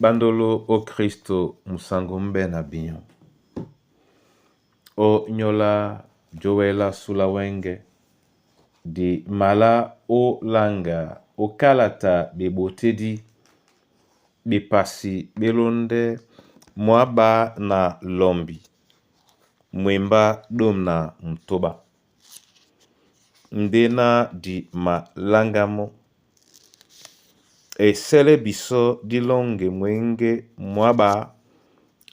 Bandolo o Kristo musango mbe na binyo. O nyola jowela sula wenge di mala o langa o kalata bebotedi bepasi belonde mwa ɓá na Lɔmbi mwembá dôm na mutoba. Ndé ná di maláŋgámɔ́, e sɛ́lɛ́ bisɔ́ dí lɔ́ŋgɛ mwěŋgé mwá ɓá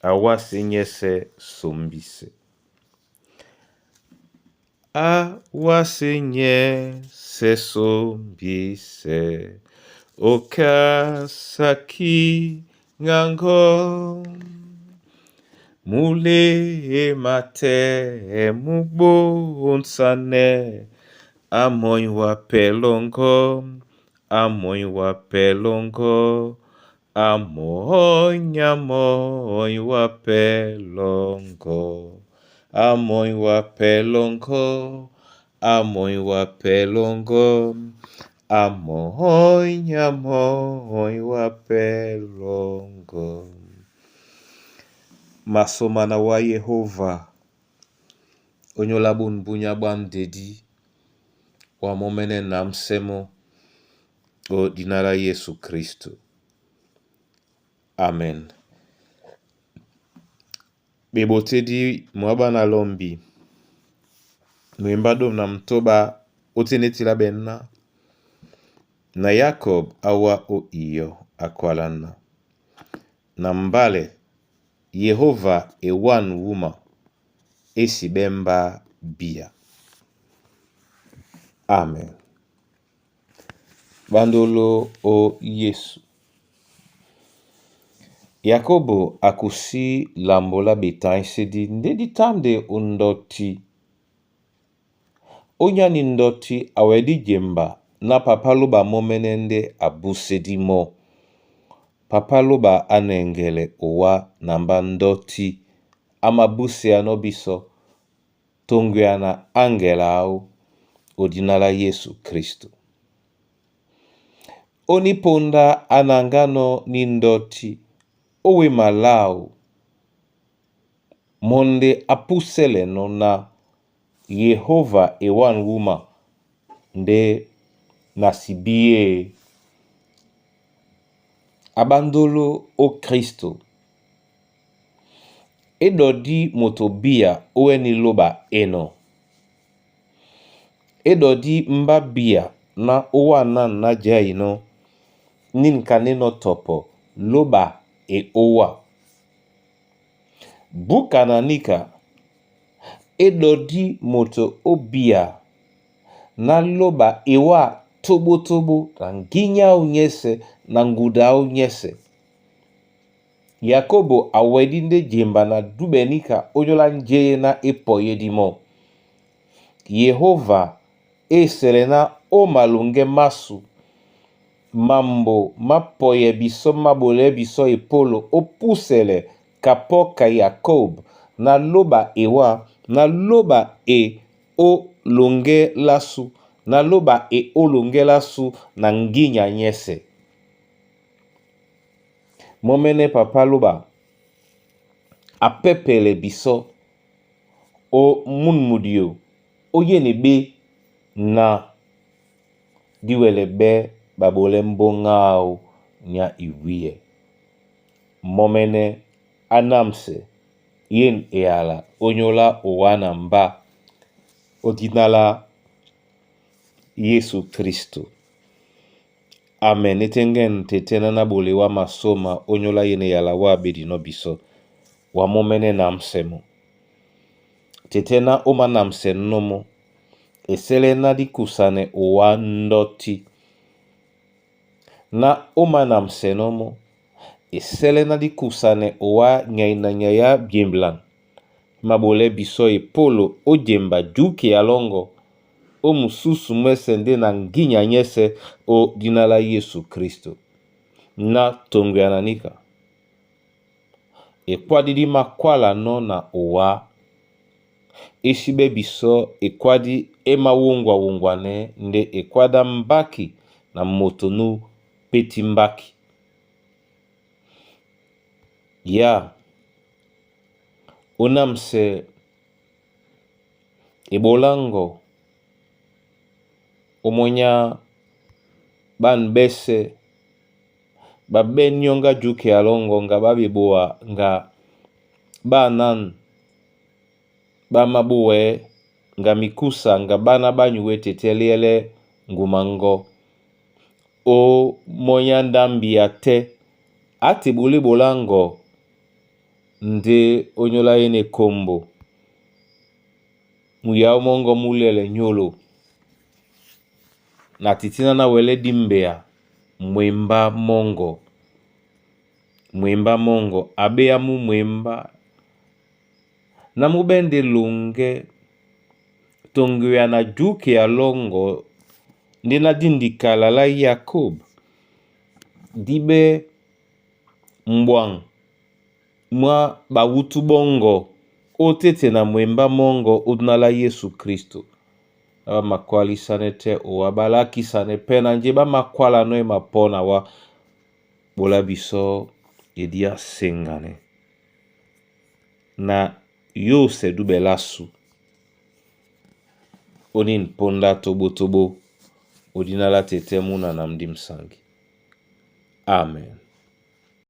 a wásē nyɛ́sɛ̄ sombísɛ́. Á wásē nyɛ́sɛ̄ sombísɛ́, Okásakí ŋgaŋgɔ́. Muléma tɛ́ mú ɓónsanɛ́, á mɔ́ny wá pɛ́ lɔŋgɔ́, á mɔ́ny wá pɛ́ lɔŋgɔ́, á mɔ́ny, á mɔ́ny wá pɛ́ lɔŋgɔ́, á mɔ́ny wá pɛ́ lɔŋgɔ́, á mɔ́ny wá pɛ́ lɔŋgɔ́, á mɔ́ny, á mɔ́ny wá pɛ́ lɔŋgɔ́. Masoma na wa Yehova onyola bun bunya bwa ndedi wa momene na msemo o dina la Yesu Kristo. Amen. Bebotedi mwaba na lombi mwemba dom na mtoba otenetila benna na Yakob awa o iyo akwalana na mbale Yehova ewan wuma esi bemba biya. Amen. Bandolo o Yesu. Yakobo akusi lambo la betãisedi ndé di tánde o ndɔti. Ónyáni ndɔti a wɛdí jemba ná papá lóba mɔ́mɛ́nɛ́ ndé a búsédí mɔ́. Papá lóba á nɛŋgɛlɛ owá na mbá ndɔ́ti á mabúséanɔ́ bísɔ́ toŋgoyana áŋgɛlɛ áō ó dína lá Yesu Kristo. Óníponda á naŋgánɔ́ ní ndɔ́ti ó wéma láō mɔ́ ndé á púsɛ́lɛnɔ́ ná Yehova ewân wúma ndé na si bíyée. A ɓándóló ó Kristo, é ɗɔdí moto bíya ó wɛ́nɛ́ lóɓa enɔ. É ɗɔdí mbá bíya ná ówánân ná jɛ́ inɔ́, nín kanénɔ̄ tɔpɔ lóɓa e ówá. Búka na níka, é ɗɔdí moto ó bíya ná lóɓa ewá tóɓótóɓó na ŋgínya áō nyɛ́sɛ̄ na ŋguda áō nyɛ́sɛ̄. Yakobo a wɛdí ndé jemba na dúɓɛ níka ónyólá njéé ná é pɔyédí mɔ́. Yehova é esɛlɛ ná ó maloŋgɛ́ másū, mambo má pɔyɛ bisɔ́ má ɓolɛɛ́ bisɔ́ epólo ó púsɛlɛ kapɔ́ ka Yakob ná lóɓa ewá ná lóɓa e ó loŋgɛ́ lásū ná lóɓa e ó loŋgɛ́ lásū na ŋgínya nyɛ́sɛ̄. Mɔ́mɛ́nɛ́ papá lóɓa a pɛ́pɛlɛ bisɔ́ ó mún mudio ó yêne ɓé na dí wɛlɛ ɓɛ́ ɓaɓolɛ́ mbóŋga áō nyá iwíyɛ. Mɔ́mɛ́nɛ́ á námsɛ yên eyala ónyólá owá na mbá ó dína lá Yesu Kristo. Amen. Étéŋgɛ́n tetɛ́ ná náɓolewá masóma ónyólá yên eyala wá ɓédinɔ́ bisɔ́ wa mɔ́mɛ́nɛ́ námsɛ mɔ́. Tetɛ́ ná ó manamsɛ nɔ́ mɔ́, esɛ́lɛ́ ná dí kusanɛ owá ndɔ́ti. Ná ó manamsɛ nɔ́ mɔ́, esɛ́lɛ́ ná dí kusanɛ owá nyay na nyay á byemblan má ɓolɛɛ́ bisɔ́ epólo ó jemba júkea lɔ́ŋgɔ́ ó musúsu mwɛ́sɛ̄ ndé na ŋgínya nyɛ́sɛ̄ ó dína lá Yesu Kristo. Ná toŋgoyana níka. Ekwádi dí makwálanɔ́ na owá é sí ɓɛ́ bisɔ́ ekwádi é mawóŋgwa-wóŋgwanɛɛ́ ndé ekwádi á mbáki na moto nú pétí mbáki. Ya ó námsɛ eɓoláŋgɔ ómɔ́ny á ɓân ɓɛ́sɛ̄ ɓá ɓɛ́ nyɔ́ŋgá juki ya lɔ́ŋgɔ́ ŋga ɓá ɓeboa ŋga ɓânân ɓá mábówɛɛ́ ŋga mikúsa ŋga ɓána ɓá nyuwɛ́ tetɛ́ lyɛ́lɛ́ ŋguma ŋgɔ́. Ó mɔ́ny á ndámbi a tɛ́ á te ɓolé ɓoláŋgɔ ndé ónyólá yénē ekombo. Muyáó mɔ́ŋgɔ́ mú lyɛ́lɛ nyólo na titíná ná wɛlɛ́ dímbea mwembá mɔ́ŋgɔ. Mwembá mɔ́ŋgɔ a ɓéá mú mwembá na mú ɓɛ́ ndé loŋgɛ́ toŋgoya na juki ya lɔ́ŋgɔ ndé ná dí ndikala lá Yakob dí ɓɛ́ mbwaŋ mwá ɓawútú ɓɔ́ŋgɔ ótéte na mwembá mɔ́ŋgɔ ó dúná lá Yésu Kristo. Na ɓá makwálísánɛ́ tɛ́ owá ɓá lákisanɛ́ pɛ́ na njé ɓá makwálanɔ́ e mapɔ́ na wá ɓola bisɔ́ e dí á seŋganɛ na yósɛ dúɓɛ lásu ónín póndá toɓótoɓó ó dína lá tetɛ́ múna na ndímsangi. Amen.